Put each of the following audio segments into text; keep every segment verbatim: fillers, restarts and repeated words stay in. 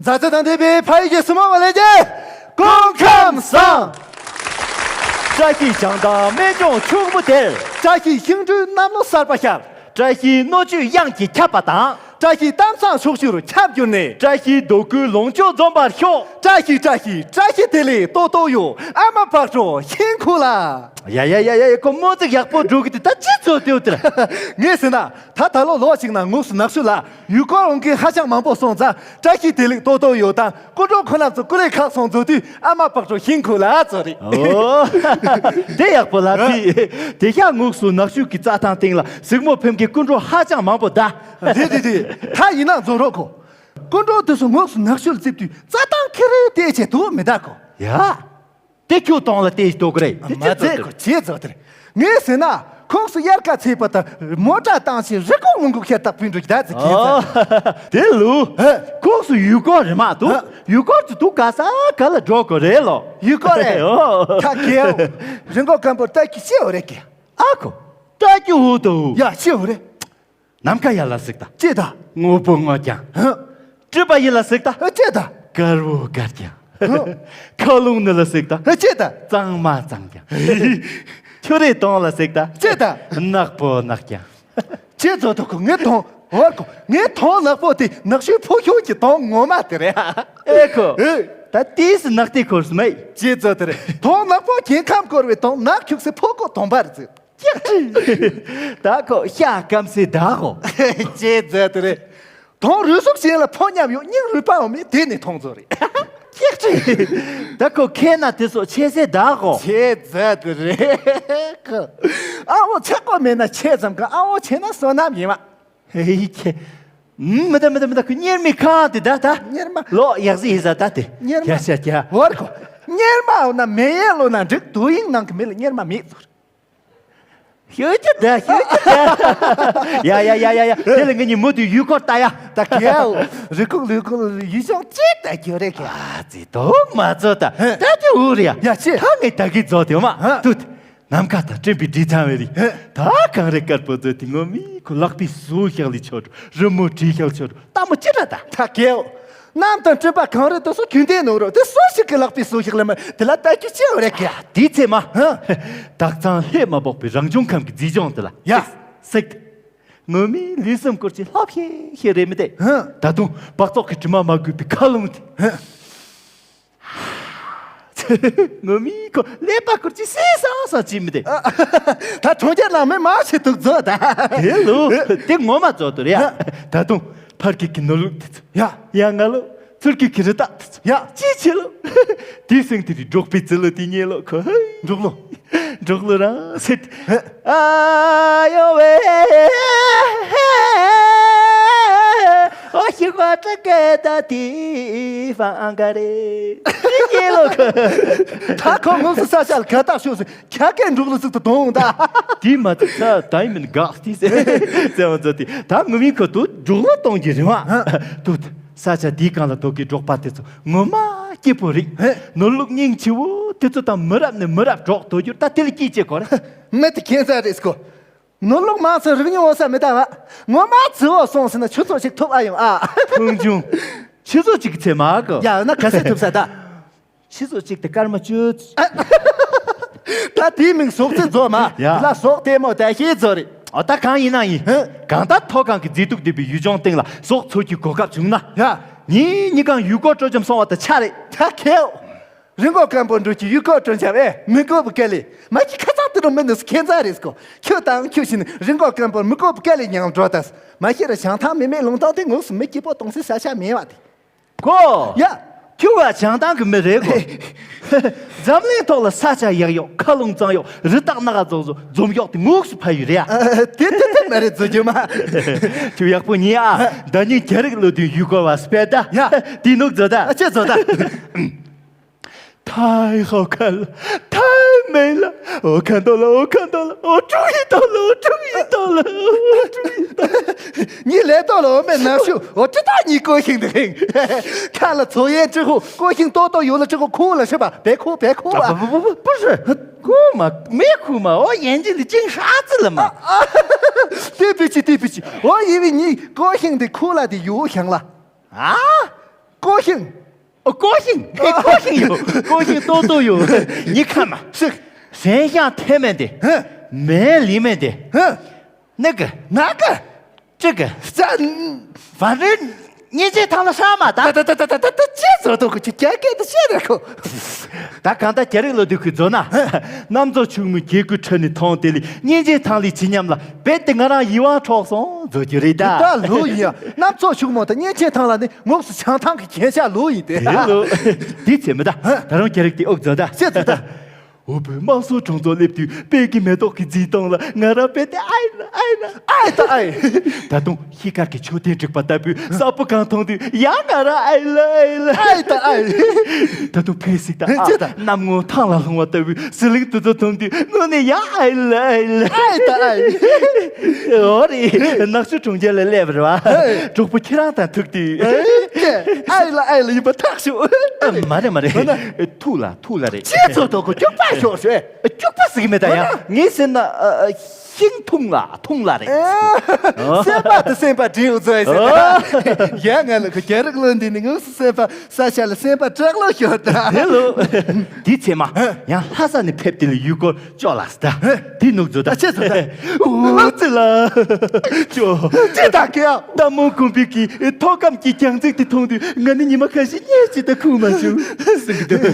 མཛའ་བརྩེ་དང་ལྡན་པའི་ཕ་ཡུལ་གྱི་སྲུ་མོ་བ་ལས་ཀྱི་སྐུ་ཁམས་བཟང་། བཀྲ་ཤིས་བྱང་ཐང་སྨན་ལྗོངས་ཕྱུག་མོ་དེར། བཀྲ་ཤིས་ཤིང་འབྲུའི་གནམ་ལོ་གསར་པ་ཤར། བཀྲ་ཤིས་སྣོད་བཅུད་གཡང་གིས་ཁྱབ་པ་དང་། བཀྲ་ཤིས་གཏམ་བཟང་ཕྱོགས་བཅུར་ཁྱབ་གྱུར་ནས། བཀྲ་ཤིས་རྡོ་བརྐོས་ལོངས་སྤྱོད་འཛོམས་པར་ཤོག། བཀྲ་ཤིས་བཀྲ་ཤིས་བཀྲ་ཤིས་བདེ་ལེགས་ཏོག་ཏོག་ཡོད། ཨ་མ་བག་གྲོ་ཤིང་ཁུག་ལ། ཡ་ཡ་ཡ་ཡ་ཡ། ཁོ་མོ་ཙིག་ཡག་པོ་འགྲོ་གི་འདུག་ད་ཅི་ཚོད་དེའུ་དེར། ངས་ཟེར་ན། ད་ད་ལོ་ལོ་གཅིག་ནང་དངོས་སུ་ནག་ཆུ་ལ་ཡུལ་སྐོར་འོང་མཁན་ཧ་ཅང་མང་པོ་སོང་ཙང་། བཀྲ་ཤིས་བདེ་ལེགས་ཏོག་ཏོག་ཡོད་དང་། སྐུ་གྲོགས་ཁོ་རྣམ་ཚོ་ཀུ་ལེ་ཁག་སོང་མཛོད་དུས་ཨ་མ་བག་གྲོ་ཤིང་ཁུག་ལ་ཚོ་རེད། ཨོ། དེ་ཡག་པོ་ལ་ཕི། དེ་ཤ་དངོས་སུ་ནག་ཆུ་གི་རྩྭ་ཐང་སྟེང་ལ་གཟིགས་མོ་ཕེབས་མཁན་སྐུ་གྲོགས་ཧ་ཅང་མང་པོ་གདའ། རེད་རེད་རེད། ད་ཡིན་ན་རྫོང་རོགས་གོ། སྐུ་གྲོགས་དེ་ཚོ་དངོས་སུ་ནག་ཆུ་ལ་བརྩིབས་དུས་རྩྭ་ཐང་ཁེ་རེ་དེ་ཆེ་དུ་མི་གདའ་གོ། ཡ། དེ་ཁྱོད་གཏོང་ལ་དེ་ཞིག་གཏོང་གི་རེད། དེ་མ་ཅི་ཚད་ཚོད་གོ་ཅི་ཚོད་དེ་རེད། ངས་ཟེར་ན། ཁོངས་སུ་དབྱར་ཁ་ཚེས་པ་དང་མོ་ཊ་བཏང་ཞིང་རི་ཁོག་ལུང་ཁུག་ཁྱེར་སྟག་པུས་འགྲོ་གི་ད་ཙི་ཁྱེད་ཨོ། ཚོད། དེ་ལུ། ཧེ། ཁོངས་སུ་ཡུལ་སྐོར་རེད་མ་གཏོགས། ཧ། ཡུལ་སྐོར་དུ་དུ་ག་ས་ག་ལ་འགྲོ་དགོས་རེད་ལོ། ཡུལ་སྐོར་རེད། ཨོ། ད་གལ། རི་མགོ་སྐམ་པོར་ལྟ་རྒྱུ་ཅི་ཡོད་རེད་གི། ཨ་ཁོ། ལྟ་རྒྱུ་འུ་དུ། ཡ་ཅི་ཡོད་རེད། ནམ་མཁའ་ཡར་ལ་གཟིགས་དང་། ཅེས་དང་། སྔོ་པོ་སྔོ་རྐྱང་། ཧ། སྤྲིན་པ་ཡུལ་ལ་གཟིགས་དང་། ཨ་ཅེས་དང་། དཀར་བོ་དཀར་རྐྱང་། ཧ། མཁའ་རླུང་ནུབ་ལ་གཟིགས་དང་། ཨ་ཅེས་དང་། གཙང་མ་གཙང་རྐྱང་། ཆུ་རེ་དོང་ལ་གཟིགས་དང་། ཅེས་དང་། ནག་པོ་ནག་རྐྱང་། ཅེས་ཚོ་ཐོག་གོ་ངའི་དོང་། འོར་གོ་ངའི་དོང་ནག་པོ་དེ་ནག་ཆུའི་ཕུ་ཤུལ་གྱི་དོང་ངོ་མ་དེ་རེད། ཨེ་ཁོ། ཨེ། ད་ཏིས་ནག་ཏི་འཁོར་སྨད། ཅེས་ཚོ་དེ་རེད། དོང་ནག་པོ་གྱེན་ཁམས་བསྐོར་བའི་དོང་ནག་ཁྱུག་སེ་ཕུ་ཀོ་དོང་པར་འཛུལ། ཀྱག་ཀྲི། ད་ཁོ་ཤ་སྐམ་སེ་ད་ཧོ། ཅེས་མཛད་དེ་རེད། དོང་རུས་ཟུག་ཅན་ལ་ཕོ་ཉམས་ཡོད་སྙིང་རུས་པའོ་མེད་དེ་ནི་མཐོང་ཚོ་རེད། ཀྱག་ཀྲི། ད་ཁོ་ཁེ་ན་དེ་སོགས་ཆེ་སེ་ད་ཧོ། ཅེས་མཛད་དེ་རེད། ཨ་བོ་ཆག་པོ་མེད་ན་ཆེ་ཙམ་ག་ཨ་བོ་ཆེ་ན་བསོད་ནམས་ཡིན་མ། ཧེ་ཁེ། མི་ད་མི་ད་མི་ད་ཁོ་གཉེར་མའི་ཁང་དེ་ད་ད། གཉེར་མ། ལོ་ཡག་ཟི་ཡི་ཟ་ད་དེ། གཉེར་མ། ཁྱ་ཁྱ་ཁྱ། བར་གོ། གཉེར་མ་འོ་ན་མེ་ཡན་ལོ་ན་འགྲིག་དུ་ཡིན་ནང་གི་མི་ལ་གཉེར་མ་མེད་ཚོ། ཤོད་ཀྱི་ད་ཤོད་ཀྱི་ད། ཡ་ཡ་ཡ་ཡ་ཡ། དེ་ལ་ངེད་གཉིས་མུ་མཐུད་ཡུལ་སྐོར་ལྟ་ཡ། ད་གལ། རི་ཁུག་ལུས་ཁུག་ཡུལ་ལྗོངས་ཅི་ལྟ་རྒྱུ་རེད་གལ། ཨ་ཙི་དོག་མ་ཚོ་ད། ད་ཀྱི་འུ་རེད་ཡ། ཡ་ཅི། ད་ངས་ད་གི་རྫོགས་དེ་མ། ཧ། དུ། ནམ་མཁའ་དང་སྤྲིན་པའི་སྒྲིག་ཚང་བའི་རིགས། ཧེ། ད་གངས་རི་དཀར་པོ་ཚོ་དེ་ངོ་མི་ཁོ་ལག་པའི་ཟུག་ཤག་ལི་ཆོ་འགྲོ་རི་མོ་བྲིས་ཤག་ཆོ་འགྲོ་ལྟ་མོ་ཅི་འདྲ་ད། ད་གལ། གནམ་དང་སྤྲིན་པ་གངས་རི་དེ་ཚོ་རྒྱུན་ལྡན་ནོ་རོ་དེ་སུ་ཞིག་གི་ལག་པའི་ཟུག་ཤག་ལི་མ་དེ་ལ་ལྟ་རྒྱུ་ཅི་ཡོད་རེད་གལ། དེའི་ཚེ་མ། ཧ། དག་ཚང་ལྷད་མ་འབོག་པའི་རང་བྱུང་ཁམས་ཀྱི་མཛེས་ལྗོངས་དེ་ལ། ཡ། སྲེག་ངོ་མི་ལུས་སེམས་སྐོར་གྱི་ལྷབ་ཤེས་ཤེས་རེད་མི་དེ། ཧ། ད་དུང་སྦག་བཙོག་གི་དྲི་མ་མ་གོས་པའི་མཁའ་རླུང་དེ། ཧ། ངོ་མི་ཁོ་ཀླད་པ་སྐོར་གྱི་སེ་སང་སང་ཅི་མི་དེ། ད་གྲོང་ཁྱེར་ནང་མི་མང་ཆེ་འདུག་ཚོ་ད། དེ་ལོ། དེ་ངོ་མ་ཚོ་དུ་རེད་ཡ། ད་དུང་ཕར་གི་གི་ནོར་ལུག་དེ་ཚོ། ཡ། ཡ་ང་ལོ། ཚུར་གི་གི་རི་དྭགས་དེ་ཚོ། ཡ། ཅི་ཆེ་ལོ། དེ་སེང་དེ་རི་འབྲོག་པའི་ཙི་ལོ་དེ་ཉེ་ལོ་ཁོ། འབྲོག་ལོ། འབྲོག་ལོ་རང་སེ། ཨ་ཡོ་ཝེ། ཨོ་ཤི་ཁོ་ཏྲ་ཀེ་ད་ཏི་ཧྥང་ག་རེ། ཅི་ལོ་ཁོ། ད་ཁོ་ངོ་སུ་ས་ཆ་ལ་ག་ད་ཤོ་སེ་ཁྱ་ཀེ་འབྲོག་ལོ་ཟིག་ཏུ་དོང་ད། དེ་མ་ཚད་ད་ཡིན་མིན་དགག་སྟེ་ཟེར་ཟེར་བ་ཚོ་དེ་ད་ངུ་མིན་ཁོ་དུ་འབྲོག་ལོ་གཏོང་གི་རེད་བ། དུ། ས་ཆ་དེའི་སྒང་ལ་དོ་གི་འབྲོག་པ་དེ་ཚོ་ངོ་མ་སྐྱིད་པོ་རེད། ཧེ། ནོར་ལུག་སྙིང་རྗེ་བོ་དེ་ཚོ་དང་མི་རབས་ནས་མི་རབས་འགྲོགས་དོ་རྒྱུར་ད་དེ་ལ་སྐྱིད་ཅེས་གོ་རེད། མི་དེ་ཁྱད་མཚར་རེད་སྐོ། ནོར་ལུག་མང་ཚོ་རིག་ཉུང་འོ་ས་མི་ལྟ་བ། ངོ་མ་རྫི་བོ་སོང་ཟིན་ན་ཆུ་ཚོད་ཅིག་ཐུབ་ཨ་ཡོང་ཨ། ཕུང་ཆུང་། ཆུ་ཚོད་ཅིག་གི་ཚེ་མ་གོ། ཡ་ན་ག་ཚད་ཐུབ་ས་ད། ཆུ་ཚོད་གཅིག་དེ་སྐར་མ་བཅུ། ད་དེའི་མིང་ཟོག་རྫི་རྫོགས་མ། ཡ། དེ་ལ་ཟོག་ལྟད་མོ་བདེ་ཤེས་རྫོགས་རེད། ཨ་ད་གང་ཡིན་ན་ཡིན། ཧེ། གང་ལྟར་མཐོ་སྒང་གི་མཛེས་སྡུག་ལྡན་པའི་ཡུལ་ལྗོངས་སྟེང་ལ་ཟོག་འཚོ་རྒྱུའི་གོ་སྐབས་བྱུང་ན། ཡ། ངས་གཉིས་གང་ཡུལ་སྐོར་སྤྲོ་འཆམ་སོང་བ་དང་ཆ་རེད། ད་ཁེའོ། རི་མགོ་སྐམ་པོ་འགྲོ་གི་ཡུལ་སྐོར་སྤྲོ་འཆམ་ཨེ་མི་དགོས་པ་སྐད་ལས་མ་གི་ཁ་ཚག་དེ་རུ་མི་འདུག་ཁྱད་མཚར་རེད་སྐོ། ཁྱོད་དང་ཁྱོད་བཞིན་རི་མགོ་སྐམ་པོར་མི་དགོས་པ་སྐད་ལས་ཉང་འགྲོ་ད། མ་གཞི་ར་བྱང་ཐང་མི་མེད་ལུང་སྟོང་དེ་དངོས་སུ་མི་སྐྱིད་པོ་གཏོང་སའི་ས་ཆ་མེད་བ་དེ། ཁོ། ཡ། ཁྱོད་བ་བྱང་ཐང་གི་མི་རེད་གོ། འཛམ་གླིང་ཐོག་ལ་ས་ཆ་ཡག་ཡོག་མཁའ་རླུང་གཙང་ཡོག་རི་དྭགས་སྣ་ཁ་རྫོགས་རྫོགས་འཛོམས་ཡོག་དེ་དངོས་སུ་ཕ་ཡུལ་རེད་ཡ། དེ་དེ་དེ་མ་རེད་རྫོགས་རྒྱུ་མ། ཁྱོད་ཡག་པོ་ཉེ་ཨ། ཟླ་ཉིན་རྒྱ་རིགས་ལོ་དུས་ཡུལ་སྐོར་བ་སྤེལ་ད། ཡ། དེ་ནུག་རྫོགས་ད། ཨ་ཅེ་རྫོགས་ད། 太好看了，太美了，我看到了，我看到了，我注意到了，我注意到了，我注意到了。你来到了我们南秀，我知道你高兴的很。看了抽烟之后，高兴多多有了之后哭了是吧？别哭，别哭啊！不不不不，不是，哭嘛，没哭嘛，我眼睛里进沙子了嘛。啊，对不起，对不起，我以为你高兴的哭了的有想了。啊？ ཀོ་ཤིང་། ཨོ། ཀོ་ཤིང་། ཨེ། ཀོ་ཤིང་ཡོད། ཀོ་ཤིང་ཏོག་ཏོག་ཡོད། ཉི་ཁ་མ། ཤིག་ཧྲེང་ཤང་ཐེ་མེན་ཏེ། ཧེ། མེན་ལི་མེན་ཏེ། ཧེ། ནི་གི་ནག་གི་ཅི་གི་ཙ། ཧྥ་རན་སི་གཉེན་ཆེན་ཐང་ལ་ཧྲ་མ་ད། ད་ད་ད་ད་ད་ད་ཅི་ཟོ་ཏོ་གི་ཅི་རྒྱ་སྐད་དུ་བཤད་ར་ཁོ། ད་གང་ལྟར་རྒྱ་རིགས་ལོ་དུས་ཀྱི་མཛོ་ན། ཧེ། གནམ་མཚོ་ཕྱུག་མོའི་སྐྱེ་དགུའི་ཁྲོད་ནས་མཐོང་དེ་ལས་གཉེན་ཆེན་ཐང་ལ་ཇི་སྙམ་ལ་རྦད་དེ་ང་རང་ཡིད་དབང་འཕྲོག་སོང་མཛོ་རྒྱུ་རེད་ད། ད་ལོ་ཡིན་ཡ། གནམ་མཚོ་ཕྱུག་མོ་དང་གཉེན་ཆེན་ཐང་ལ་ནི་ངོགས་སུ་བྱང་ཐང་གི་གྱེན་ཞགས་ལོ་ཡིན་ཏེ། དེ་ལོ། དེ་ཚེ་མི་ད། ཧ། ད་རུང་རྒྱ་རིགས་དེ་ཨོག་མཛོ་ད། བཤད་ཚོད་ད། འོ་བུ་དམངས་སྲོལ་གྲོང་ཚོར་སླེབས་དུས་དཔལ་གྱི་མེ་ཏོག་གི་མཛེས་སྡང་ལ་ང་རང་རྦད་དེ་ཨའི་ལ་ཨའི་ལ། ཨའི་ད་ཨའི། ད་དུང་ཤེལ་དཀར་གྱི་མཆོད་རྟེན་བསྒྲིགས་པ་ལྟ་བུའི་ས་སྤུ་གང་མཐོང་དུས་ཡང་ང་རང་ཨའི་ལ་ཨའི་ལ། ཨའི་ད་ཨའི། ད་དུང་ཕེ་སིག་ད་ཨ་ཅེ་ད། གནམ་སྔོན་ཐང་ལ་ལྷུང་བ་ལྟ་བུའི་ཟི་ལིང་དུ་ཚོ་མཐོང་དུས་དངོས་གནས་ཡང་ཨའི་ལ་ཨའི་ལ། ཨའི་ད་ཨའི། འོ་རེད། ནག་ཆུ་གྲོང་ཁྱེར་ལ་སླེབས་པ་རེད་བ། གྲོགས་པོ་ཁྱེད་རང་དང་ཐུག་དུས། ཨའི་ལ་ཨའི་ལ་ཡིན་པ་ཐག་ཆོད། ཨ། མ་རེད་མ་རེད། ཐུག་ལ་ཐུག་ལ་རེད། ཅི་ཚོ་ཐོག་གོ་སྐྱུག་པ་ཤོར་ཤོད། སྐྱུག་པ་ཟིག་མེད་ད་ཡ། ངས་ཟེར་ན་ཨ། ཤིང་ཐུང་ལ་ཐུང་ལ་རེད། ཨ། སེམས་པ་དང་སེམས་པ་འདྲེས་འུ་ཚོ་ཡ་ཟེར་ད། ཡ་ང་ལ་ཁོ་རྒྱ་རིགས་ལོ་འདི་ནི་ངོས་སུ་སེམས་པ་ས་ཆ་ལ་སེམས་པ་དྲག་ལོ་ཤོར་ད། དེ་ལོ། དེའི་ཚེ་མ། ཡང་ལྷ་ས་ནས་ཕེབས་དེ་ལ་ཡུལ་སྐོར་ཅོག་ལ་ད། དེ་ནུག་ཛོ་ད། ཨ། ཅེ་ཙོ་ད། འུ་ཙི་ལ། ཅོ། ཅི་ད་གེ་ཨ། རྟ་མོ་གོམ་པའི་གི་ཐོག་སྐམ་གྱི་རྒྱང་ཚིག་དེ་མཐོང་དུས་ང་ནི་ཉི་མ་ཁ་ཤས་གཉིད་ཅིག་ད་ཁུག་མ་བྱུང་། ཟིག་འདུག་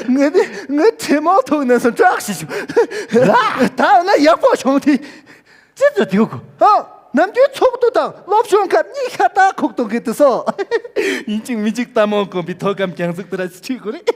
ངས་ནི་ངའི་དྲེད་མོང་ཐུག་ནས་སུ་སྐྲག་ཤི་བྱུང་། ད་ན་ཡག་པོ་བྱུང་དེ། ཅི་ཙོ་དེ་གོ། ཨ། ནམ་རྒྱུན་ཚོགས་འདུ་དང་སློབ་སྦྱོང་སྐབས་གཉིད་ཤར་ཏག་ཁུག་གཏོང་གི་འདུག་སོ། ཡིན་གཅིག་མིན་གཅིག་རྟ་མོ་གོམ་པའི་ཐོག་སྐམ་རྒྱང་ཚིག་དེ་ར་ཆུད་དགོས་རེད།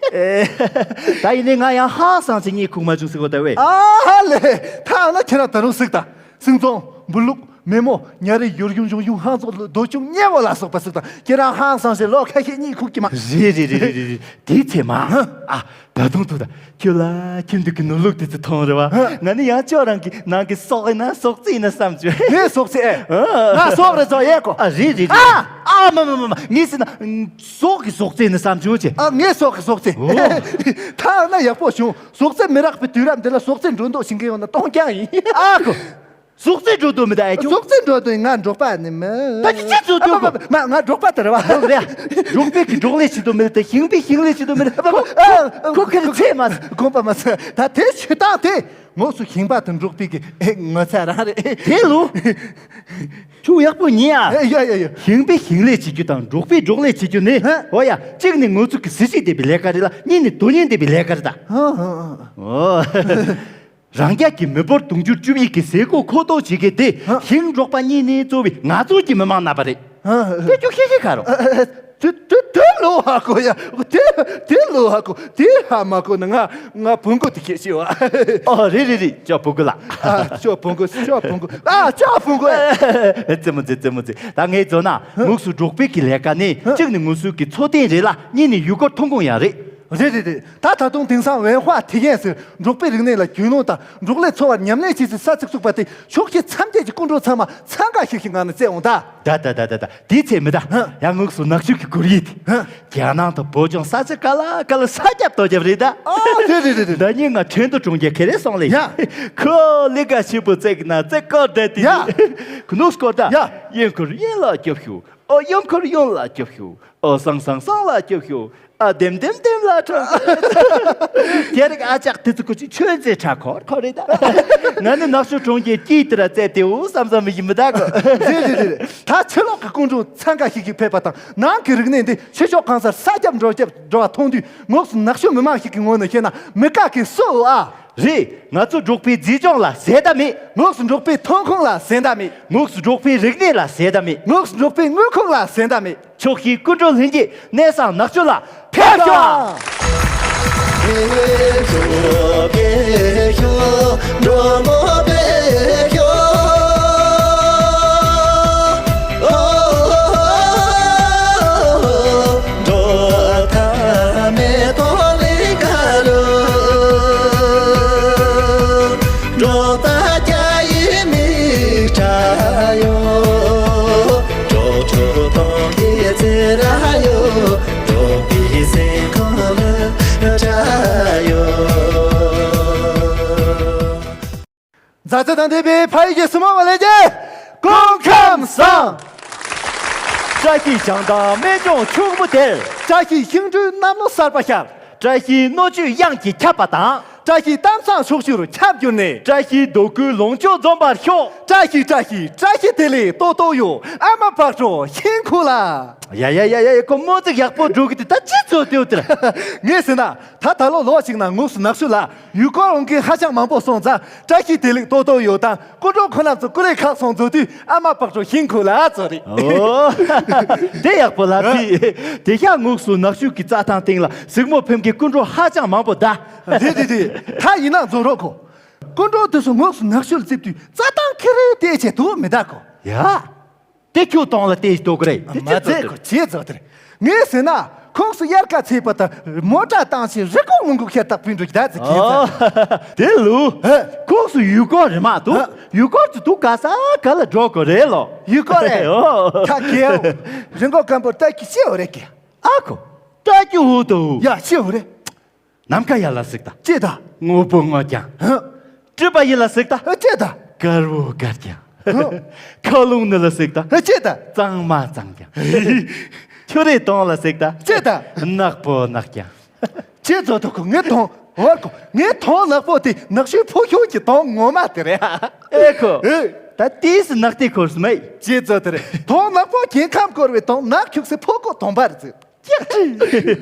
ད་ཡིན་ནའི་ང་ཡང་ཧང་སང་ཞིག་གཉིད་ཁུག་མ་བྱུང་ཟེར་གོ་ད་ཝེ། ཨ་ཧ་ལེ། ད་ཨ་ན་ཁྱེད་རང་ད་རུང་ཟིག་ད། སྲིན་ཚོང་འབུ་ལུག་མེ་མོ་ཉ་རེ་ཡོར་ཡུང་ཡུང་ཡུང་ཧང་ཚོགས་རྡོ་ཆུང་མཉེ་བོ་ལ་སོགས་པ་ཟིག་དང་ཁྱེད་རང་ཧང་སང་ཞིག་ལོ་ཁ་ཤས་གཉིད་ཁུག་གི་མ། རེད་རེད་རེད་རེད་རེད། དེའི་ཚེ་མ། ཨ། ད་དུང་ཐུག་ད། ཁྱོད་ལ་ཁྱིམ་དུ་གི་ནོར་ལུག་དེ་ཚོ་མཐོང་རེད་བ། ཧ། ང་ནི་ཡང་ཅོག་རང་གི་ནང་གི་ཟོག་ཡིན་ན་ཟོག་རྫི་ཡིན་ན་བསམ་བྱུང་། ངས་ཟོག་རྫི་ཨེ། ཨ། ང་ཟོག་རེད་ཟོག་ཡས་གོ། ཨ། རེད་རེད་རེད། ཨ། ཨ། མ་མ་མ་མ། ངས་ཟེར་ན་ཟོག་གི་ཟོག་རྫི་ཡིན་ན་བསམ་བྱུང་ཅེ། ཨ། ངས་ཟོག་གི་ཟོག་རྫི། ཨོ། ཐ་ན་ཡག་པོ་བྱུང་། ཟོག་རྫི་མི་རག་པའི་དུས་རབས་འདི་ལ་ཟོག་རྫི་འགྲོ་འདོགས་བྱེད་མཁན་ཡོང་ན་སྟོང་རྐྱང་ཡིན། ཨ་ཁོ། ཟོག་རྫི་འགྲོ་འདོད་མི་ད་ཨེ་ཁྱོད། ཟོག་རྫི་འགྲོ་འདོད་ང་འབྲོག་པ་ནི་མིན། ད་ཅི་ཅི་ཟོག་རྫི་ཨ། མ་མ་མ། ང་འབྲོག་པ་དེ་རེད་བ། འོ་རེད་ཡ། འབྲོག་པའི་གི་འབྲོག་ལས་བྱེད་དོ་མི་རེད་དེ་ཞིང་པའི་ཞིང་ལས་བྱེད་དོ་མི་རེད། ཨ། ཁོ་ཁོ་ཁོ་ཁེར་ཚེ་མ་དགོངས་པ་མ་ཚོད་ད་དེ་ཆུ་སྟངས་དེ་ངོགས་སུ་ཞིང་པ་དང་འབྲོག་པའི་གི་ཨེ་ངོ་ཚ་རང་རེད། དེ་ལོ། ཁྱོད་ཡག་པོ་ཉན་ཨ། ཨེ་ཡ་ཡ་ཡ། ཞིང་པའི་ཞིང་ལས་བྱེད་རྒྱུ་དང་འབྲོག་པའི་འབྲོག་ལས་བྱེད་རྒྱུ་ནི། ཧ། འོ་ཡ། གཅིག་ནི་ངོ་ཚུགས་ཀྱི་གཟི་བརྗིད་ལྡན་པའི་ལས་ཀ་རེད་ལ་གཉིས་ནི་དོན་སྙིང་ལྡན་པའི་ལས་ཀ་རེད་ད། ཧ་ཧ་ཧ། འོ། རང་རྒྱལ་གྱི་མི་འབོར་དུང་ཕྱུར་བཅུ་གཉིས་ཀྱི་ཟས་གོ་མཁོ་འདོགས་བྱེད་མཁན་དེ་ཧ། ཞིང་འབྲོག་པ་གཉིས་ནས་གཙོ་བའི་ང་ཚོ་གི་མི་མང་རྣམ་པ་རེད། ཧ་ཧ། དེ་ཁྱོད་ཤེས་ཤེས་ག་རོ། ཨ། ཨ། དེ་དེ་དེ་ལོ་ཧ་གོ་ཡ། དེ་དེ་ལོ་ཧ་གོ། དེ་ཧ་མ་གོ་ན་ང་ང་བུ་མགོ་དེ་ཁྱེད་ཤེས་བ། ཨོ་རེད་རེད་རེད། ཅོ་བུ་མགོ་ལ། ཨ། ཅོ་བུ་མགོ་ཅོ་བུ་མགོ་ཨ། ཅོ་བུ་མགོ་ཨ། རྩེད་མོ་རྩེ་རྩེད་མོ་རྩེ། ད་ངས་བརྗོད་ན་ངོགས་སུ་འབྲོག་པའི་གི་ལས་ཀ་ནི་གཅིག་ནི་ངོ་སོའི་གི་འཚོ་རྟེན་རེད་ལ་གཉིས་ནི་ཡུལ་སྐོར་ཐོན་ཁུངས་ཡང་རེད། རེད་རེད་རེད། ད་ད་དུང་དེང་སང་文化体验ཟེར་འབྲོག་པའི་རིག་གནས་ལ་རྒྱུས་ལོན་དང་འབྲོག་ལས་འཚོ་བར་ཉམས་ལེན་བྱེད་སའི་ས་ཚིགས་བཙུགས་པ་དེ་ཕྱོགས་ཁྱེད་མཚམས་བཅད་ཀྱི་སྐུ་མགྲོན་ཚང་མ་འཚང་ཁ་ཤིག་ཤིག་ངང་ནས་བཙལ་འོང་ད། ད་ད་ད་ད་ད། དེའི་ཚེ་མི་ད། ཧ། ཡང་ངོགས་སུ་ནག་ཆུ་གི་གུར་ཡིག་དེ། ཧ། རྒྱ་ནག་དང་བོད་ལྗོངས་ས་ཆ་ག་ལ་ག་ལ་ས་རྒྱབ་ཏོ་རྒྱབ་རེད་ད། ཨ། རེད་རེད་རེད་རེད། ད་ཉིན་ང་ཁྲེང་ཏུའུ་གྲོང་ཁྱེར་ཁེ་རེ་སོང་ལེ། ཡ། ཁོ་ལི་ཀ་ཆུ་བུ་བཙེག་ན་བཙེག་སྐོར་བསྡད་དེ། ཡ། ཁུ་ནུ་སྐོར་ད། ཡ། ཡིན་ཁུར་ཡིན་ལ་སྐྱོབ་ཤུ། ཨོ་ཡོང་ཁུར་ཡོང་ལ་སྐྱོབ་ཤོག་ཨོ་སང་སང་སང་ལ་སྐྱོབ་ཤོག་ཨ་དེམ་དེམ་དེམ་ལ་ཁྲོ། རྒྱ་རིགས་ཨ་ཅག་དེ་ཚོ་ཁོ་ཅིག་ཆོས་མཛད་ཁྲ་ཁོར་ཁོ་རེད་ད། ང་ནི་ནག་ཆུ་གྲོང་ཁྱེར་སྐྱིད་དེ་ར་བཙལ་ཏེའུ་བསམ་བསམ་མི་ཡིན་མི་ད་གོ། རེད་རེད་རེད། ད་ཕྱི་ལོགས་ཀྱི་སྐུ་མགྲོན་འཚང་ཁ་ཤིག་ཤིག་ཕེབས་པ་དང་ནང་གི་རིག་གནས་འདི་ཕྱི་ཕྱོགས་གང་སར་ས་རྒྱབ་འགྲོ་རྒྱབ་འགྲོ་བ་མཐོང་དུས་ངོགས་སུ་ནག་ཆུ་མི་མང་ཞིག་གི་ངོས་ནས་བཤད་ན་མི་དགའ་མཁན་སུའོ་ཨ། རེད། ང་ཚོ་འབྲོག་པའི་མཛེས་ལྗོངས་ལ་ཟད་མདའ་མེད། ངོགས་སུ་འབྲོག་པའི་ཐོན་ཁུངས་ལ་ཟད་མདའ་མེད། ངོགས་སུ་འབྲོག་པའི་རིག་གནས་ལ་ཟད་མདའ་མེད། ངོགས་སུ་འབྲོག་པའི་དངོས་ཁུངས་ལ་ཟད་མདའ་མེད། ཕྱོགས་བཞིའི་སྐུ་མགྲོན་ལྷན་རྒྱས་གནས་བཟང་ནག་ཆུ་ལ་ཕེབས་ཤོག་མཛའ་བརྩེ་དང་ལྡན་པའི་ཕ་ཡུལ་གྱི་སྲུ་མོ་བ་ལས་ཀྱི་སྐུ་ཁམས་བཟང་། བཀྲ་ཤིས་བྱང་ཐང་སྨན་ལྗོངས་ཕྱུག་མོ་དེར། བཀྲ་ཤིས་ཤིང་འབྲུའི་གནམ་ལོ་གསར་པ་ཤར། བཀྲ་ཤིས་སྣོད་བཅུད་གཡང་གིས་ཁྱབ་པ་དང་། བཀྲ་ཤིས་གཏམ་བཟང་ཕྱོགས་བཅུར་ཁྱབ་གྱུར་ནས། བཀྲ་ཤིས་རྡོ་བརྐོས་ལོངས་སྤྱོད་འཛོམས་པར་ཤོག་བཀྲ་ཤིས་བཀྲ་ཤིས་བཀྲ་ཤིས་བདེ་ལེགས་ཏོག་ཏོག་ཡོད། ཨ་མ་བག་གྲོ་ཤིང་ཁུ་ལ། ཡ་ཡ་ཡ་ཡ་ཡ། ཁོ་མོ་ཙིག་ཡག་པོ་འགྲོ་གི་འདུག་ད་ཅི་ཚོད་དེའུ་དེར། ངས་ཟེར་ན། ད་ད་ལོ་ལོ་གཅིག་ནང་ངོགས་སུ་ནག་ཆུ་ལ་ཡུལ་སྐོར་འོང་མཁན་ཧ་ཅང་མང་པོ་སོང་ཙང་བཀྲ་ཤིས་བདེ་ལེགས་ཏོག་ཏོག་ཡོད་དང་སྐུ་འགྲོ་ཁོ་རྣམ་ཚོ་ཀུ་ལེ་ཁག་སོང་འཛུལ་དུས་ཨ་མ་བག་གྲོ་ཤིང་ཁུ་ལ་ཚོ་རེད། ཨོ། དེ་ཡག་པོ་ལ་ཨ། དེ་དེ་ཤ་ངོགས་སུ་ནག་ཆུ་གི་རྩྭ་ཐང་སྟེང་ལ་གཟིགས་མོ་ཕེབས་མཁན་སྐུ་འགྲོ་ཧ་ཅང་མང་པོ་གདའ། རེད་རེད་རེད། ད་ཡིན་ན་རྫོགས་རོགས་གོ། སྐུ་འགྲོ་དེ་ཚོ་ངོགས་སུ་ནག་ཆུ་ལ་རྩིབ་དུས་རྩྭ་ཐང་ཁེ་རེ་བལྟས་བྱས་འདུག་མི་གདའ་གོ། ཡ། དེ་ཁྱོད་གཏོང་ལ་བལྟས་ཤིག་དོ་གི་རེད། དེ་མ་ཅི་ཚོད་ཚེ་དེ་ཁོ་ཅི་ཚོད་དེ་རེད། ངས་ཟེར་ན་ཁོངས་སུ་དབྱར་ཁ་ཚེས་པ་དང་མོ་ཊ་བཏང་ཞིང་རི་ཁུག་ལུང་ཁུག་ཤར་ཐག་པུས་འགྲོ་གི་ད་ཚེ་ཁྱེད་ཨོ། ཚོ། དེ་ལུ། ཧེ། ཁོངས་སུ་ཡུལ་སྐོར་རེད་མ་གཏོགས་ཨ། ཡུལ་སྐོར་གྱི་དུ་ག་ས་ག་ལ་འགྲོ་དགོས་རེད་ལོ། ཡུལ་སྐོར་རེད། ཨོ། ཁ་གེའོ། རི་མགོ་སྐམ་པོ་ལྟ་གི་ཤི་འོ་རེད་ཀྱི། ཨ་ཁོ། ལྟ་གི་འུ་དོ། ཡ་ཤི་འོ་རེད། ནམ་མཁའ་ཡར་ལ་གཟིགས་དང་། ཅེས་དང་། དངོས་པོ་དངོས་ཀྱང་། ཧ། སྤྲིན་པ་ཡུལ་ལ་གཟིགས་དང་། ཨ་ཅེས་དང་། དཀར་བོ་དཀར་ཀྱང་། ཧ། མཁའ་རླུང་ནུ་ལ་གཟིགས་དང་། ཨ་ཅེས་དང་། གཙང་མ་གཙང་ཀྱང་། ཆུ་རེ་དྭངས་ལ་གཟིགས་དང་། ཅེས་དང་། ནག་པོ་ནག་ཀྱང་། ཅེས་ཚོ་དུ་ཁོ་ངའི་དོང་། བར་ཁོ་ངའི་དོང་ནག་པོ་དེ་ནག་ཆུའི་ཕོ་ཁྱོད་ཀྱི་དོང་ངོ་མ་དེ་རེད། ཨེ་ཁོ། ཨེ། ད་ཏིས་ནག་ཏི་ཁོར་སྨད། ཅེས་ཚོ་དེ་རེད། དོང་ནག་པོ་རྒྱལ་ཁམས་བསྐོར་བའི་དོང་ནག་ཁྱུག་སེ་ཕོ་ཁོ་དོང་པར་ཟིག་ཀྱག་ཀྲི།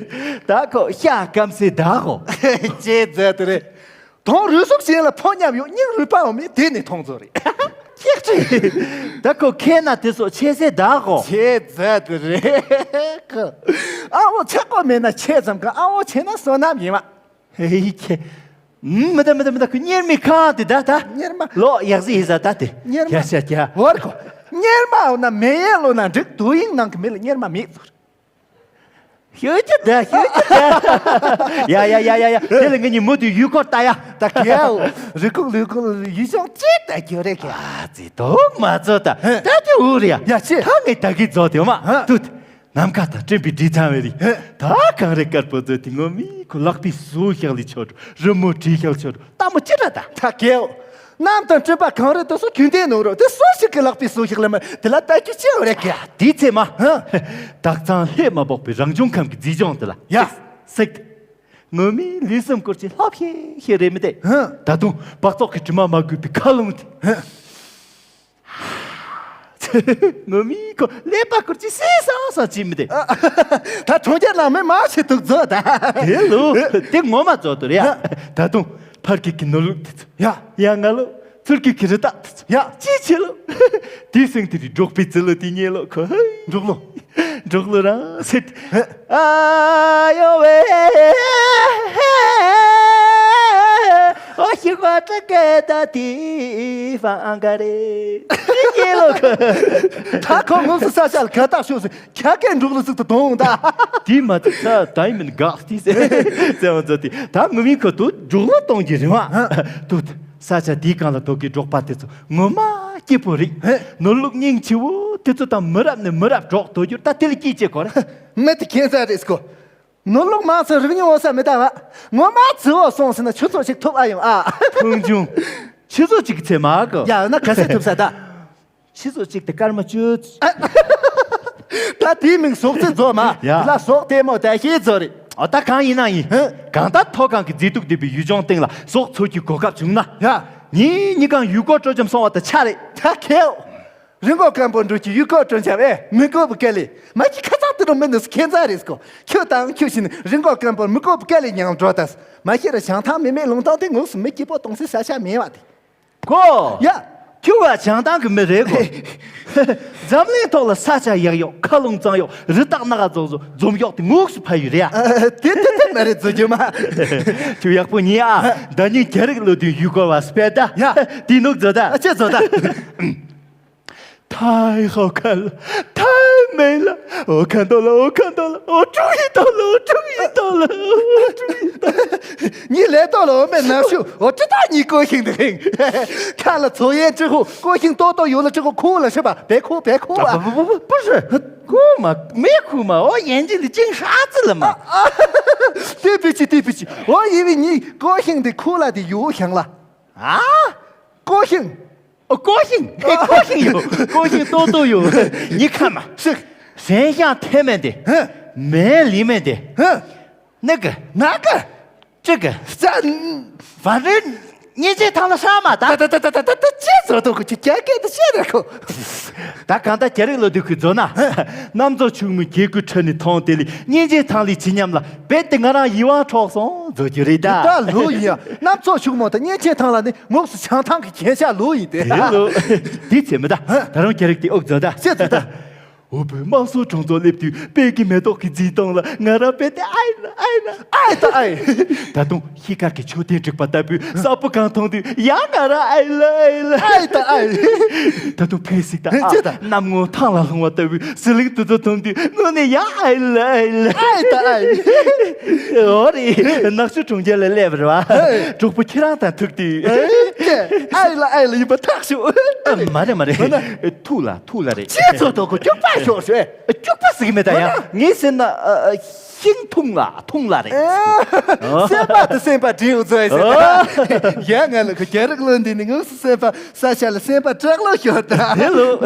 ད་ཁོ་ཤ་སྐམ་སའི་བདག་གོ། ཅེས་མཛད་དེ་རེད། དོང་རུས་ཟུག་གཞན་ལ་ཕོ་ཉམས་ཡོད་སྙིང་རུས་པའོ་མི་དེ་ནི་མཐོང་ཚོ་རེད། ཀྱག་ཀྲི། ད་ཁོ་ཁེ་ན་དེ་སོགས་ཆེ་སའི་བདག་གོ། ཅེས་མཛད་དེ་རེད། ཨ་འོ་ཆག་གོ་མེད་ན་ཆེ་ཙམ་ག་ཨ་འོ་ཆེ་ན་བསོད་ནམས་ཡིན་མ། ཧེ་ཁེ། མི་ད་མི་ད་མི་ད་ཁོ་གཉེར་མི་གང་དེ་ད་ད། གཉེར་མ། ལོ་ཡག་ཟི་ཡི་ཟ་ད་དེ། གཉེར་མ། ཁྱ་ཤ་ཁྱ། བར་གོ། གཉེར་མ་འོ་ན་མེ་ཡན་ལོ་ན་འགྲིག་དུ་ཡིན་ནང་གི་མི་ལ་གཉེར་མ་མེད་ཚོར། ཤོད་ཀྱི་ད་ཤོད་ཀྱི་ད། ཡ་ཡ་ཡ་ཡ་ཡ། དེ་ལ་ངེད་གཉིས་མུ་མཐུད་ཡུལ་སྐོར་ལྟ་ཡ། ད་གའོ། རི་ཁུག་ལུས་ཁུག་ཡུལ་ཤོག་ཅེས་ད་གྱོ་རེ་ག་ཨ་ཙི་དོག་མ་ཚོ་ད། ཧེ། ད་དེ་འུ་རེ་ཡ། ཡ་ཅེ། ད་ངས་ད་གི་རྫོགས་དེ་མ། ཧ། དུ། ནམ་མཁའ་དང་སྤྲིན་པའི་སྒྲིག་ཚང་བའི་རིགས། ཧེ། ད་གངས་རི་དཀར་པོ་ཚོ་དེ་ངོ་མི་ཁོ་ལག་པའི་ཟུག་ཤག་ལི་ཆོ་འགྲོ་རི་མོ་བྲིས་ཤག་ཆོ་འགྲོ་ལྟ་མོ་ཅི་འདྲ་ད། ད་གའོ། གནམ་དང་སྤྲིན་པ་གངས་རི་དེ་ཚོ་རྒྱུན་ལྡན་ནོ་རོ་དེ་སུ་ཞིག་གི་ལག་པའི་སུ་ཞིག་ལ་མ་དེ་ལ་ལྟ་རྒྱུ་ཅི་ཡོད་རེད་གི། དེའི་ཚེ་མ། ཧ། དག་ཚང་ལྷས་མ་འབོག་པའི་རང་བྱུང་ཁམས་ཀྱི་མཛེས་ལྗོངས་དེ་ལ། ཡ། སྲེག་ངོ་མི་ལུས་སེམས་སྐོར་གྱི་ལྷབ་ཤེས་ཤེས་རེད་མི་དེ། ཧ། ད་དུང་སྦག་བཙོག་གི་དྲི་མ་མ་གོས་པའི་མཁའ་རླུང་དེ། ཧ། ངོ་མི་ཁོ་ཀླད་པ་སྐོར་གྱི་སེ་སང་སང་ཅི་མི་དེ། ད་གྲོང་ཁྱེར་ནང་མི་མང་ཆེ་འདུག་ཛོ་ད། དེ་ལོ། དེ་ངོ་མ་ཛོ་དོ་རེད་ཡ། ད་དུང་ཕར་སྐད་ཀྱི་ནོར་ལུག་དེ་ཚོ། ཡ། ཡ་ང་ལོ། ཚུར་སྐད་ཀྱི་རི་དྭགས་དེ་ཚོ། ཡ། ཅི་ཆེ་ལོ། དེའི་སེང་དེ་རི་འབྲོག་པའི་རྩི་ལོ་དེ་ཉེ་ལོ་ཁོ། འབྲོག་ལོ། འབྲོག་ལོ་རང་སེ། ཨ་ཡོ་ཝེ། ཨོ་ཤི་ཁོ་ཏྲ་ཀེ་ད་དི་ཧྥང་ཨང་ག་རེ། ཅི་ཉེ་ལོ་ཁོ། ད་ཁོ་ངོ་སུ་ས་ཆ་ལ་ག་ད་ཤོག་སེ། ཁྱ་སྐད་འབྲོག་ལོ་ཟིག་ཏུ་གཏོང་ད། དེ་མ་ཚད་ད་ཡིན་མིན་དགག་དེ་ཟེར་ཟེར་བ་ཚོ་དེ་ད་ངུ་མིན་ཁོ་དུ་འབྲོག་ལོ་གཏོང་གི་རེད་བ། ཧ། དུ་ས་ཆ་དེའི་སྒང་ལ་དོ་གི་འབྲོག་པ་དེ་ཚོ་ངོ་མ་སྐྱིད་པོ་རེད། ཧེ། ནོར་ལུག་སྙིང་རྗེ་བོ་དེ་ཚོ་དང་མི་རབས་ནས་མི་རབས་འགྲོགས་དོ་རྒྱུར་ད་དེ་ལ་སྐྱིད་ཅེས་གོ་རེད། མི་དེ་ཁྱད་མཚར་རེད་ཀོ། ནོར་ལུག་མང་ཚོ་རིག་ཉུང་འོ་ས་མི་ལྟ་བ། ངོ་མ་ཚི་བོ་སོང་ཟིན་ན་ཆུ་ཚོད་ཅིག་ཐུབ་ཨ་ཡོང་ཨ། ཕུང་ཆུང་། ཆུ་ཚོད་ཅིག་གི་ཚེ་མ་གོ། ཡ་ན་ག་སེ་ཐུབ་ས་ད། ཆུ་ཚོད་གཅིག་དེ་སྐར་མ་བཅུ། ད་དེའི་མིང་ཟོག་རྫི་རྫོགས་མ། ཡ། དེ་ལ་ཟོག་ལྟད་མོ་ད་ཤེས་རྫོགས་རེད། ཨོ་ད་གང་ཡིན་ན་ཡིན། ཧེ། གང་ལྟར་མཐོ་སྒང་གི་མཛེས་སྡུག་ལྡན་པའི་ཡུལ་ལྗོངས་སྟེང་ལ་ཟོག་འཚོ་རྒྱུའི་གོ་སྐབས་བྱུང་ན། ཡ། ངེད་གཉིས་ཀ་ཡུལ་སྐོར་སྤྲོ་འཆམ་སོང་བ་དང་ཆ་རེད། ད་ཁེའོ། རི་མགོ་སྐམ་པོ་འགྲོ་གི་ཡུལ་སྐོར་སྤྲོ་འཆམ་ཨེ་མི་དགོས་པ་སྐད་ལས། མ་གི་ཁ་ཚང་དེ་རུ་མི་འདུག་ཁྱད་མཚར་རེད་ཀོ། ཁྱོད་དང་ཁྱོད་བཞིན་རི་མགོ་སྐམ་པོར་མི་དགོས་པ་སྐད་ལས་མྱང་འགྲོ་ད། མ་ཤེས་ར་བྱང་ཐང་མི་མེད་ལུང་ཐང་དེ་ངོས་སུ་མི་སྐྱིད་པོ་གཏོང་སའི་ས་ཆ་མེད་བ་དེ། ཀོ། ཡ། ཁྱོད་བ་བྱང་ཐང་གི་མི་རེད་གོ། འཛམ་གླིང་ཐོག་ལ་ས་ཆ་ཡག་ཡོག་མཁའ་རླུང་གཙང་ཡོག་རི་དྭགས་སྣ་ཁ་རྫོགས་རྫོགས་འཛོམས་ཡོག་དེ་ངོགས་སུ་ཕ་ཡུལ་རེད་ཡ། ཨ། དེ་དེ་དེ་མ་རེད་རྫུ་རྒྱུ་མ། ཁྱོད་ཡག་པོ་ཉེ་ཨ། ད་ནི་རྒྱ་རིགས་བློ་མཐུན་ཡུལ་སྐོར་བ་སྤེལ་ད། ཡ། དེ་ནུག་རྫོ་ད། ཨ་ཅེ་རྫོ་ད། 太好看了，太美了！我看到了，我看到了，我注意到了，我注意到了，我注意到了。你来到了我们南区，我知道你高兴的很。看了草原之后，高兴多多有了之后哭了是吧？别哭，别哭啊！不不不不，不是，哭嘛，没哭嘛，我眼睛里进沙子了嘛。啊，对不起，对不起，我以为你高兴的哭了的有影了。啊？高兴。 哦，高兴，嘿，高兴有，高兴多多有。你看嘛，是， ཟན་ཤང་ཐེ་མེ་དེ། ཧ། མེ་ལི་མེ་དེ། ཧ། ནི་གི། ན་གི། ཅི་གི། ཙ། བ་རི། ཉིན་ཅི་ཐང་ལ་ཧྲ་མ་ད། ད་ད་ད་ད་ད་ཅི་ཚོ་ཏོ་ཁུ་ཅི་ཀྱ་ཀྱ་ད་ཤེ་ར་ཁོ། ད་གང་ད་རྒྱ་རིགས་ལོ་དུ་ཁུ་ཛོ་ན། གནམ་མཚོ་ཕྱུག་མོའི་གེ་ཀུ་ཁྲི་ནི་ཐོང་དེ་ལི་ཉིན་ཅི་ཐང་ལི་ཅི་ཉམས་ལ་བེད་དེ་ང་རང་ཡིད་དབང་འཕྲོག་སོང་ཛོ་རྒྱུ་རེད་ད། ད་ལོ་ཡིན་ཡ། གནམ་མཚོ་ཕྱུག་མོ་ད་ཉིན་ཅི་ཐང་ལ་ནི་ངོགས་སུ་བྱང་ཐང་གི་གྱེན་ཤ་ལོ་ཡིན་ཏེ། དེ་ལོ། དེ་ཚེ་མི་ད། ད་རུང་རྒྱ་རིགས་དེ་ཨོག་ཛོ་ད། ཤེ་ཛོ་ད། འོ་བོད་དམངས་སྲོལ་གྲོང་ཚོར་སླེབས་དུས་དཔལ་གྱི་མེ་ཏོག་གི་རྩིས་གཏོང་ལ་ང་རང་དཔེ་དེ་ཨའི་ལ་ཨའི་ལ། ཨའི་ད་ཨའི། ད་དུང་ཤི་ཁར་གྱི་མཆོད་རྟེན་བསྒྲིགས་པ་ལྟ་བུའི་ས་ཕོ་གང་མཐོང་དུས་ཡང་ང་རང་ཨའི་ལ་ཨའི་ལ། ཨའི་ད་ཨའི། ད་དུང་ཕན་སིག་ད་ཨ་ཅེ་ད། གནམ་སྔོན་ཐང་ལ་ལྷུང་བ་ལྟ་བུའི་ཟི་ལིང་དུ་ཚོ་མཐོང་དུས་དངོས་གནས་ཡང་ཨའི་ལ་ཨའི་ལ། ཨའི་ད་ཨའི། འོ་རེད། ནག་ཆུ་གྲོང་ཁྱེར་ལ་སླེབས་རེད་བ། གྲོགས་པོ་ཁྱེད་རང་དང་ཐུག་དུས། ཨའི་ལ་ཨའི་ལ་ཡིན་པ་ཐག་ཆོད། མ་རེད་མ་རེད། ཐུག་ལ། ཐུག་ལ་རེད། ཅེ་ཚོ་ཐོག་གོ་སྐྱུག་པ་ཤོར་ཤོད། སྐྱུག་པ་ཟིག་མེད་ད་ཡ། ངས་ཟེར་ན་ཤིང་འཐུང་ལ་འཐུང་ལ་རེད། སེམས་པ་དང་སེམས་པ་འདྲེས་འུ་ཚོ་ཡ་ཟེར་ད། ཡ་ང་ལ་ཁོ་རྒྱ་རིགས་ལོན་འདི་ནི་ངོས་སུ་སེམས་པ་ས་ཆ་ལ་སེམས་པ་དྲག་ལོ་ཤོར་ད། དེ་ལོ།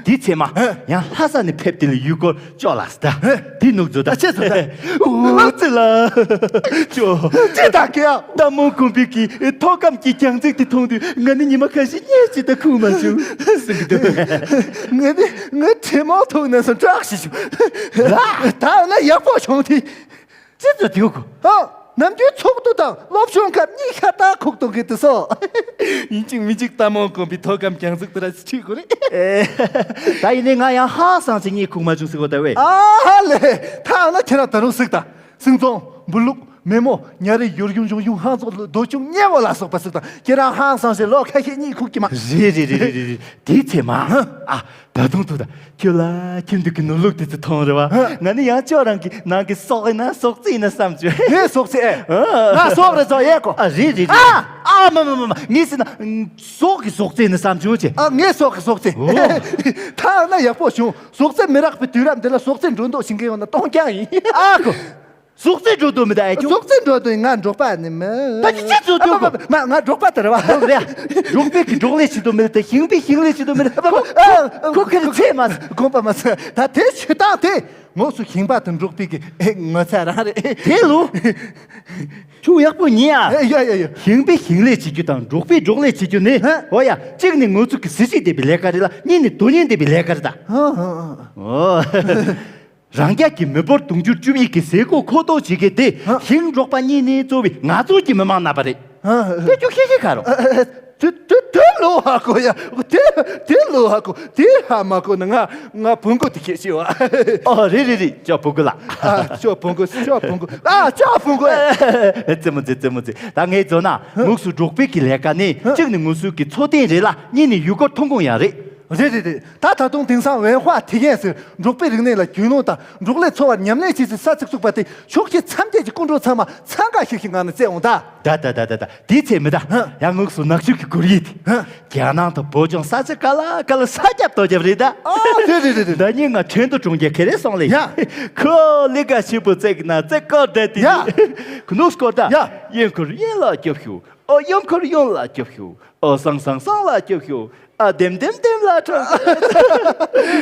དེ་ཚེ་མ་ཡང་ལྷ་ས་ནས་ཕེབས་དེ་ལ་ཡུལ་སྐོར་ཅོག་ལ་ཟེར་ད། དེ་ནུག་ཚོ་ད། ཨ་ཆེ་ཚོ་ད། འུ་ཙི་ལ། ཅོ། ཅི་ད་ཀྱ། རྟ་མོ་གོམ་པའི་གི་ཐོག་སྐམ་གྱི་རྒྱང་ཚིག་དེ་མཐོང་དུས་ང་ནི་ཉི་མ་ཁ་ཤས་གཉིད་ཅིག་ད་ཁུག་མ་བྱུང་། ཟེར་གི་འདུག་ང་ནི་ང་དྲེད་མོང་ཐུག་ནས་སོང་སྐྲག་ཤི་བྱུང་། ད་ན་ཡག་པོ་བྱུང་དེ། ཅི་ཙི་དེའུ་ཁུ། ཨ། ནམ་རྒྱུན་ཚོགས་འདུ་དང་སློབ་སྦྱོང་སྐབས་གཉིད་ཤར་ཏག་ཁུག་གཏོང་གི་འདུག་སོ། ཡིན་གཅིག་མིན་གཅིག་རྟ་མོ་གོམ་པའི་ཐོག་སྐམ་རྒྱང་ཚིག་དེ་ར་ཅིག་ཁུག་དགོས་རེད། ད་ཡིན་ནའི་ང་ཡང་ཧང་སང་ཅིག་གཉིད་ཁུག་མ་བྱུང་ཟེར་གོ་ད་བས། ཨ་ཧ་ལས། ཐ་ན་ཁྱེད་རང་ད་རུང་ཟིག་ད། སིང་ཙོང་། འབུ་ལུག་མེ་མོ། ཉ་རེ། ཡུར་ཡུང་ཡུང་ཡུང་ཧང་ཙོག་རྡོ་ཆུང་སྙེ་མོ་ལ་སོགས་པ་ཟིག་དང་ཁྱེད་རང་ཧང་སང་ཞེས་ལོ་ཁ་ཤས་གཉིད་ཁུག་གི་མ། རེད་རེད་རེད་རེད་རེད། དེའི་ཚེ་མ། ཨ། ད་དུང་ཐུག་ད། ཁྱོད་ལ་ཁྱིམ་དུ་གི་ནོར་ལུག་དེ་ཚོ་མཐོང་རེད་བ། ང་ནི་ཡང་ཅོག་རང་གི་ནང་གི་སོག་ཡིན་ན་སོག་རྩི་ཡིན་ན་བསམ་བྱུང་། ངའི་སོག་རྩི་ཨེ། ཨ། ང་སོག་རེ་ཚོ་ཡེ་གོ། ཨ་རེད་རེད་རེད། ཨ། ཨ་མ་མ་མ་མ་ངས་ཟེར་ན། སོག་གི་སོག་རྩི་ཡིན་ན་བསམ་བྱུང་ཅེ། ཨ། ངའི་སོག་གི་སོག་རྩི། ཨོ། ཐ་ན་ཡག་པོ་བྱུང་། སོག་རྩི་མི་རག་པའི་དུས་རབས་འདི་ལ་སོག་རྩི་འགྲོ་འདོགས་ཤིང་གི་ཡོང་ན་གཏོང་རྐྱང་ཡིན། ཨ་གོ། སོག་རྩི་འགྲོ་འདོད་མི་ད་ཨེ་ཁྱོད། སོག་རྩི་འགྲོ་འདོད་ང་འབྲོག་པ་ནི་མི། ད་ཅི་ཅི་ཚོ་འདོད་གོ། མ་ང་འབྲོག་པ་དེ་རེད་བ། འདོད་རེད། འབྲོག་པའི་གི་འབྲོག་ལས་བྱེད་འདོད་མི་ད། ཞིང་པའི་ཞིང་ལས་བྱེད་འདོད་མི་ད། ཁོ་ཁོ་ཁེར་ཚེ་མ། དགོངས་པ་མ་ཚོམ། ད་དེ་ཆུ་དང་དེ་ངོགས་སུ་ཞིང་པ་དང་འབྲོག་པའི་གི་ངོ་ཚ་རང་རེད། དེ་ལོ། ཁྱོད་ཡག་པོ་ཉན་ཨ། ཡ་ཡ་ཡ། ཞིང་པའི་ཞིང་ལས་བྱེད་རྒྱུ་དང་འབྲོག་པའི་འབྲོག་ལས་བྱེད་རྒྱུ་ནི། ཧ། འོ་ཡ། གཅིག་ནི་ངོ་ཚུགས་ཀྱི་གཟི་བརྗིད་ལྡན་པའི་ལས་ཀ་རེད་ལ། གཉིས་ནི་དོན་སྙིང་ལྡན་པའི་ལས་ཀ་རེད་ད། ཧ་ཧ་ཧ། ཨོ། རང་རྒྱལ་གྱི་མི་འབོར་དུང་ཕྱུར་བཅུ་གཉིས་ཀྱི་ཟས་གོ་མཁོ་འདོགས་བྱེད་མཁན་དེ། ཧ། ཞིང་འབྲོག་པ་གཉིས་ནི་གཙོ་བའི་ང་ཚོ་གི་མི་མང་རྣམ་པ་རེད། ཧ་ཧ། དེ་ཁྱོད་ཤེས་ཤེས་ག་རོ། ཨ་ཨ་དེ་དེ་དེ་ལོ་ཧ་གོ་ཡ། དེ་དེ་ལོ་ཧ་གོ། དེ་ཧ་མ་གོ་ན་ང་ང་བོང་གོ་དེ་ཁྱེད་ཤེས་བ། ཨོ་རེད་རེད་རེད། ཅོ་བོང་གོ་ལ། ཨ་ཅོ་བོང་གོ། ཅོ་བོང་གོ། ཨ་ཅོ་བོང་གོ། ཨེ་ཙེ་མོ་ཙེ་ཙེ་མོ་ཙེ། ད་ངས་བརྗོད་ན་ངོགས་སུ་འབྲོག་པའི་གི་ལས་ཀ་ནི་གཅིག་ནི་ངོ་སོའི་གི་འཚོ་རྟེན་རེད་ལ། གཉིས་ནི་ཡུལ་སྐོར་ཐོན་ཁུངས་ཡང་རེད། རེད་རེད་རེད། ད་ད་དུང་དེང་སང་ཝན་ཧྭ་ཐེ་ཡན་ཟེར་འབྲོག་པའི་རིག་གནས་ལ་རྒྱུས་ལོན་དང་འབྲོག་ལས་འཚོ་བར་ཉམས་ལེན་བྱེད་སའི་ས་ཚིགས་བཙུགས་པ་དེ་ཕྱོགས་ཁྱེད་མཚམས་བཅད་ཀྱི་སྐུ་མགྲོན་ཚང་མ་འཚང་ཁ་ཤིག་ཤིག་ངང་ནས་བཙལ་འོང་ད། ད་ད་ད་ད་ད། དེའི་ཚེ་མི་ད། ཧ། ཡང་ངོགས་སུ་ནག་ཆུ་གི་གུར་ཡིག་དེ། ཧ། རྒྱ་ནག་དང་བོད་ལྗོངས་ས་ཆ་ག་ལ་ག་ལ་ས་རྒྱབ་རྡོ་རྒྱབ་རེད་ད། ཨ་རེད་རེད་རེད་རེད། ད་ཉིན་ང་ཁྲེང་ཏུ་གྲོང་ཁྱེར་ཁེ་རེ་སོང་ལེ། ཡ། ཁོ་ལི་ག་ཤི་པོ་བཙལ་གི་ན་བཙལ་སྐོར་ད་དེ། ཡ། ཁུ་ནུ་སྐོར་ད། ཡ། གཡོན་ཁུར་གཡོན་ལ་རྒྱབ་ཤུ། ཨོ་གཡོན་ཁུར་གཡོན་ལ་རྒྱབ་ཤུ། ཨོ་སང་སང་སང་ལ་རྒྱབ་ཤུ། ཨ་ལྡེམ་ལྡེམ་ལྡེམ་ལ་ཁྲོ།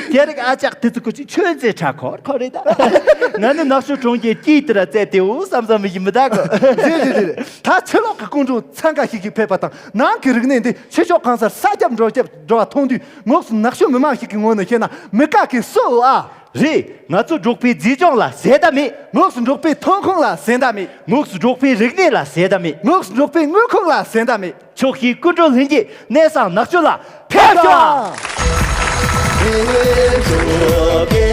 དེ་རིགས་ཨ་ཅག་དེ་ཚོ་ཁོ་ཅིག་ཆོས་མཛད་ཁྲ་ཁོར་ཁོ་རེད་ད། ང་ནི་ནག་ཆུ་གྲོང་ཁྱེར་སྐྱིད་དེ་ར་བཙལ་ཏེའུ་བསམ་བསམ་མི་ཡིན་མི་ད་གོ། རེད་རེད་རེད་རེད། ད་ཕྱི་ལོགས་ཀྱི་སྐུ་མགྲོན་འཚང་ཁ་ཤིག་ཤིག་ཕེབས་པ་དང་ནང་གི་རིག་གནས་འདི་ཕྱི་ཕྱོགས་གང་སར་ས་རྒྱབ་འགྲོ་རྒྱབ་འགྲོ་བ་མཐོང་དུས་ངོགས་སུ་ནག་ཆུ་མི་མང་ཞིག་གི་ངོས་ནས་བཤད་ན་མི་དཀའ་གི་སུའུ་ཨ། རེད། ང་ཚོ་འབྲོག་པའི་མཛེས་ལྗོངས་ལ་ཟད་མཐའ་མེད། ངོགས་སུ་འབྲོག་པའི་ཐོན་ཁུངས་ལ་ཟད་མཐའ་མེད། ངོགས་སུ་འབྲོག་པའི་རིག་གནས་ལ་ཟད་མཐའ་མེད། ངོགས་སུ་འབྲོག་པའི་དངོས་ཁུངས་ལ་ཟད་མཐའ་མེད། ཕྱོགས་བཞིའི་སྐུ་མགྲོན་ལྷན་རྒྱས་གནས་བཟང་ནག་ཆུ་ལ་ཕེབས་ཤོག་ཨ།